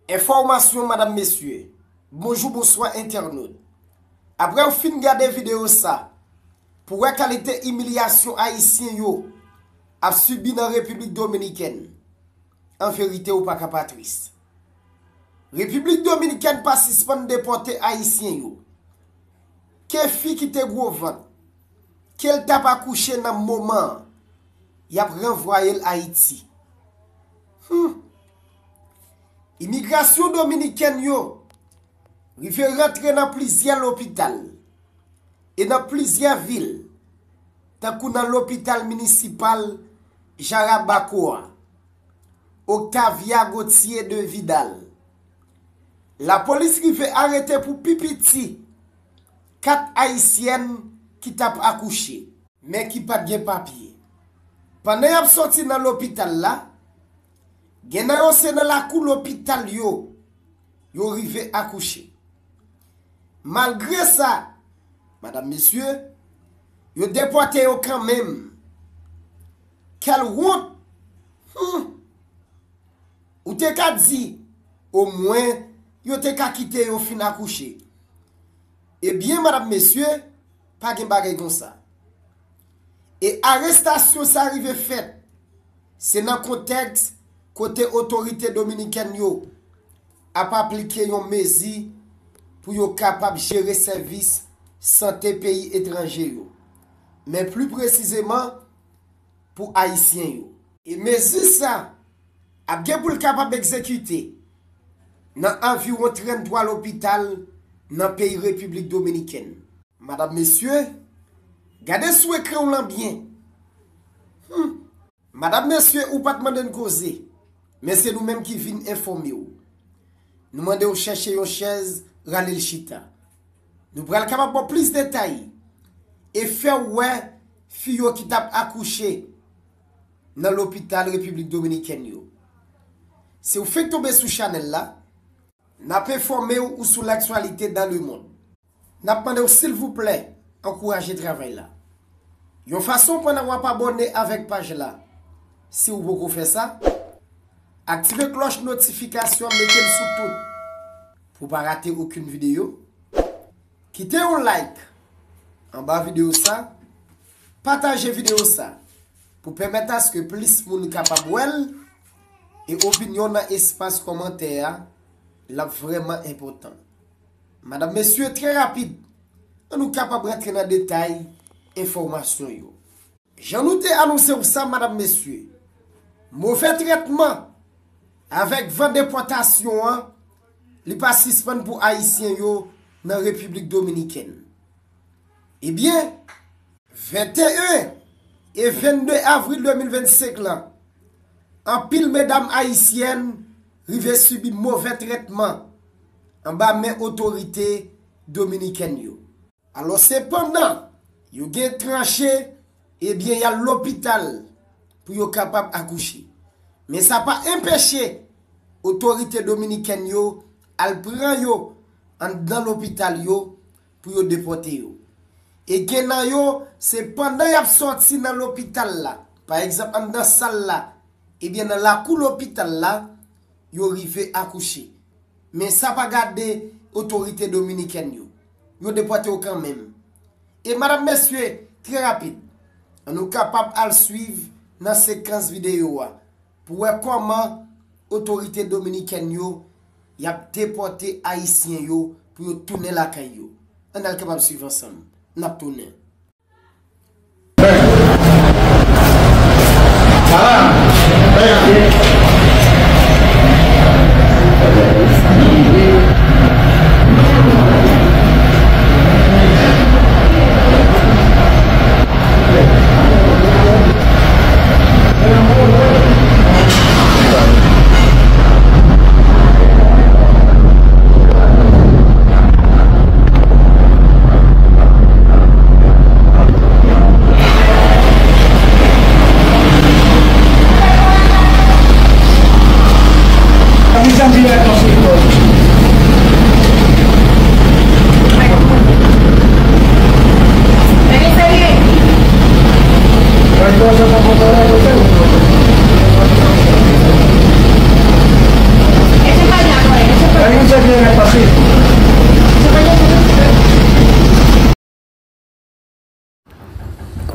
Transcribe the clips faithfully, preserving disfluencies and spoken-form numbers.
Enfòmasyon, madanm, mesye. Bonjou, bonswa, entènot. Apre w fin gade videyo sa, pou wè kalite imilyasyon Ayisyen yo ap sibi nan Repiblik Dominikèn, an verite, ou pa ka pa tris. Repiblik Dominikèn pa sispann depòte Ayisyen yo. Ke fi ki te gwo vant, ke l t ap akouche nan moman an, y ap ranvwaye l Ayiti. Hmm. Imigrasyon dominikèn yo rive rantre nan plizyè lopital e nan plizyè vil, tankou nan lopital minisipal Jarabacoa, Octavia Gauthier de Vidal. Lapolis rive arete pou pi piti kat Ayisyèn ki t ap akouche, men ki pa t gen papye. Pandan y ap soti nan lopital la, gen nan yo se nan lakou lopital yo, yo rive akouche. Malgre sa, madanm, mesye, yo depòte yo kanmenm. Kèl wont! Hmm. Ou te ka di, omwen, yo te ka kite yo fin akouche. Ebyen, madanm, mesye, pa gen bagay konsa. E arestasyon sa rive fèt, se nan kontèks kote otorite dominikèn yo ap aplike yon mezi pou yo kapab jere sèvis sante peyi etranje yo, men pli presizeman pou Ayisyen yo. E mezi sa ap gen pou l kapab egzekite nan anviwon trannntwa lopital nan peyi Repiblik Dominikèn. Madanm, mesye, gade sou ekran w lan byen. Hmm. Madanm, mesye, ou pa t mande n koze, men se nou menm ki vin enfòme w. Nou mande w chèche yon chèz, rale l chita. Nou pral kapab ba w plis detay e fè w wè fi yo ki t ap akouche nan lopital Repiblik Dominikèn yo. Si w fenk tonbe sou chanèl la, n ap enfòme w sou l'actualité dans le monde. N ap mande w silvouplè ankouraje travay la yon fason pandan w ap abòne avèk paj la, si w poko fè sa. Aktive klòch notifikasyon an, mete l sou tout pou w pa rate okenn videyo. Kite yon like anba videyo sa, pataje videyo sa pou pèmèt aske plis moun kapab wè l, e opinyon nan espas kòmantè a, l ap vrèman enpòtan. Madanm, mesye, trè rapid, ann nou kapab rantre nan detay enfòmasyon yo. Jan nou te anonse w sa, madanm, mesye, movè trètman avèk van depòtasyon an, li pa sispann pou Ayisyen yo nan Repiblik Dominikèn. Ebyen, venteyen e vennde avril de mil vennsenk lan, anpil medam ayisyèn rive sibi movè trètman anba men otorite dominikèn yo. Alò, se pandan yo gen tranche, ebyen, y al lopital pou yo kapab akouche. Men sa pa enpeche otorite dominikèn yo al pran yo anndan lopital yo pou yo depòte yo. E gen nan yo, se pandan y ap sòti nan lopital la, pa egzanp, anndan sal la, ebyen, nan lakou lopital la, yo rive akouche. Men sa pa gade otorite dominikèn yo. Yo depòte yo kanmenm. E madanm, mesye, trè rapid, ann nou kapab al swiv nan sekans videyo a pou wè kòman otorite dominikèn yo y ap depòte Ayisyen yo pou yo tounen lakay yo. Ann al kapab swiv ansanm. N ap tounen.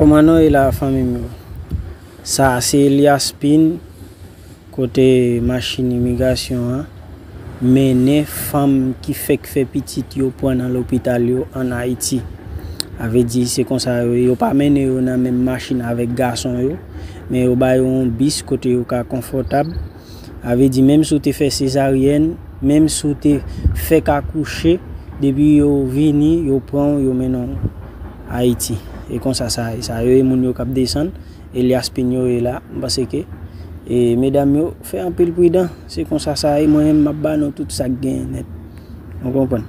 Kòman nou ye la, fanmi m yo? Sa a se Elias Pin, kote machin imigrasyon an mennen fanm ki fèk fè pitit yo pran nan lopital yo ann Ayiti. A vle di, se konsa yo ye. Yo pa mennen yo nan menm machin avèk gason yo, men yo ba yo yon bis kote yo ka konfòtab. A vle di, menm si w te fè sezaryèn, menm si w te fèk akouche, depi yo vini, yo pran w, yo mennen w Ayiti. E konsa sa ye. Sa yo e moun yo k ap desann. Elias Pin yo ye la. M panse ke, e, medam yo, fè anpil pridan. Se konsa sa ye. Mwen menm, m ap ba nou tout sa k genyen nèt. Nou konprann?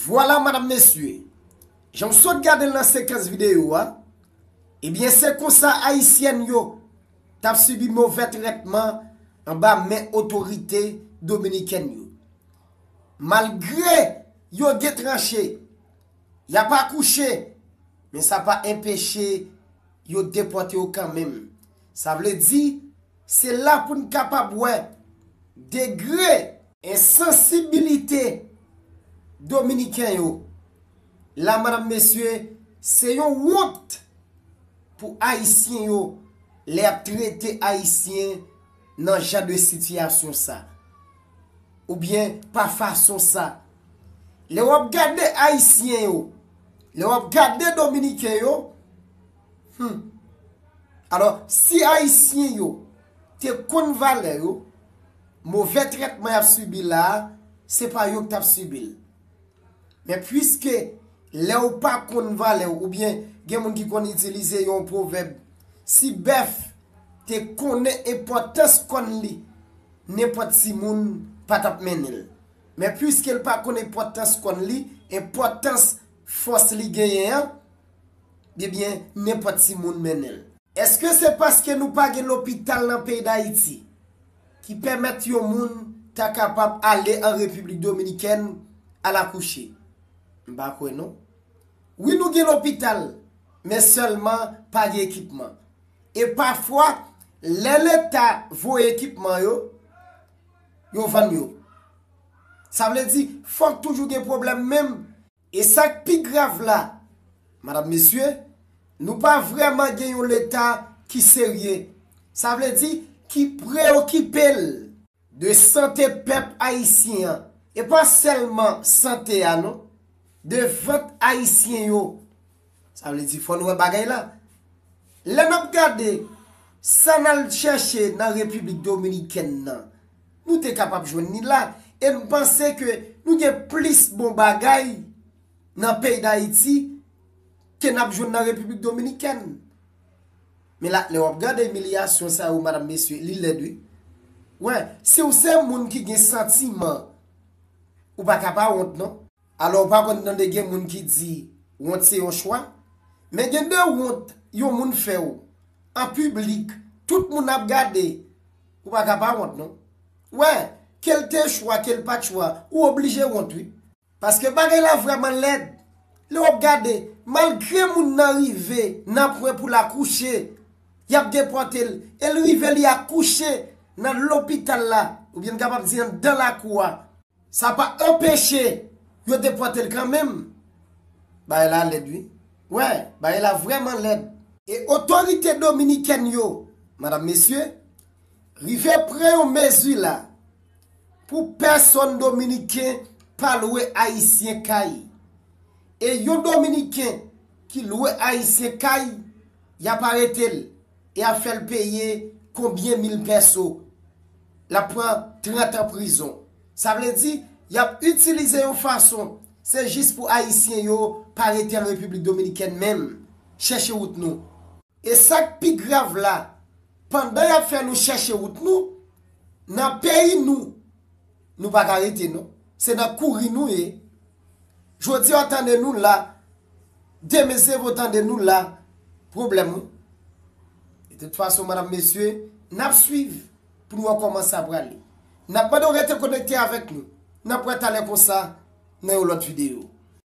Vwala, madanm, mesye, jan w sot gade l nan sekans videyo a, ebyen, se konsa ayisyèn yo t ap sibi movè trètman anba men otorite dominikèn yo. Malgre yo gen tranche, y ap akouche, men sa pa enpeche yo depòte yo kanmenm. Sa vle di, se la pou n kapab wè degre ensansibilite dominiken yo. La, madanm, mesye, se yon wont pou Ayisyen yo lè y ap trete Ayisyen nan jan de sitiyasyon sa, oubyen pa fason sa. Lè w ap gade Ayisyen yo, lè w ap gade Dominiken yo, hmm. Alò, si Ayisyen yo te konn valè yo, movè trètman y ap sibi la a, se pa yo k t ap sibi l. Men piske lè w pa konn valè w, oubyen gen moun ki konn itilize yon pwovèb, si bèf te konnen enpòtans kòn li, nenpòt timoun pa t ap mennen l. Men piske l pa konn enpòtans kòn li, enpòtans fòs li genyen an, ebyen, nenpòt timoun mennen l. Èske se paske nou pa gen lopital nan peyi Dayiti ki pèmèt yon moun ta kapab ale an Repiblik Dominikèn al akouche? M pa kwè non. Wi, nou gen lopital, men sèlman pa gen ekipman. E pafwa, lè Leta voye ekipman yo, yo vann yo. Sa vle di, fòk toujou gen pwoblèm menm. E sa k pi grav la, madanm, mesye, nou pa vrèman gen yon Leta ki serye. Sa vle di, ki preyokipe l de sante pèp ayisyen an. E pa sèlman sante a non, de vant ayisyen yo. Sa vle di, fò n wè bagay la. Lè n ap gade sa n al chèche nan Repiblik Dominikèn nan, nou te kapab jwenn li la. E m panse ke nou gen plis bon bagay nan peyi Dayiti ke n ap jwenn nan Repiblik Dominikèn. Men la, lè w ap gade imilyasyon sa yo, madanm, mesye, li lèd, wi. Wè, si w se moun ki gen santiman, ou pa ka pa wont, non. Alò, ou pa konn tande gen moun ki di, wont se yon chwa? Men gen de wont yon moun fè w, an piblik, tout moun ap gade, ou pa ka pa wont, non. Wè, ke l te chwa, ke l pa t chwa, ou oblije wont, wi. Paske bagay la vrèman lèd. Lè w ap gade, malgre moun nan rive nan pwen pou l akouche, y ap depòte l, e l rive li akouche nan lopital la, oubyen n kapab di anndan lakou a. Sa pa anpeche yo depòte l kanmenm. Bagay la lèd, wi. Wè, bagay la vrèman lèd. E otorite dominikèn yo, madanm, mesye, rive pran yon mezi la pou pèsonn dominiken pa lwe ayisyen kay. E yon dominiken ki lwe ayisyen kay, y ap arete l e ap fè l peye konbyen mil pèso. L ap pran trant an prizon. Sa vle di, y ap itilize yon fason, se jis pou ayisyen yo pa rete an Repiblik Dominikèn menm. Chèche wout nou. E sa k pi grav la, pandan y ap fè nou chèche wout nou, nan peyi nou, nou pa ka rete non. Se nan kouri nou ye. Jodi a w tande nou la, demen se vo tande nou la, pwoblèm wi. De tout fason, madanm, mesye, n ap swiv pou n wè kòman sa prale. N ap mande w rete konekte avèk nou. N ap wè talè konsa nan yon lòt videyo.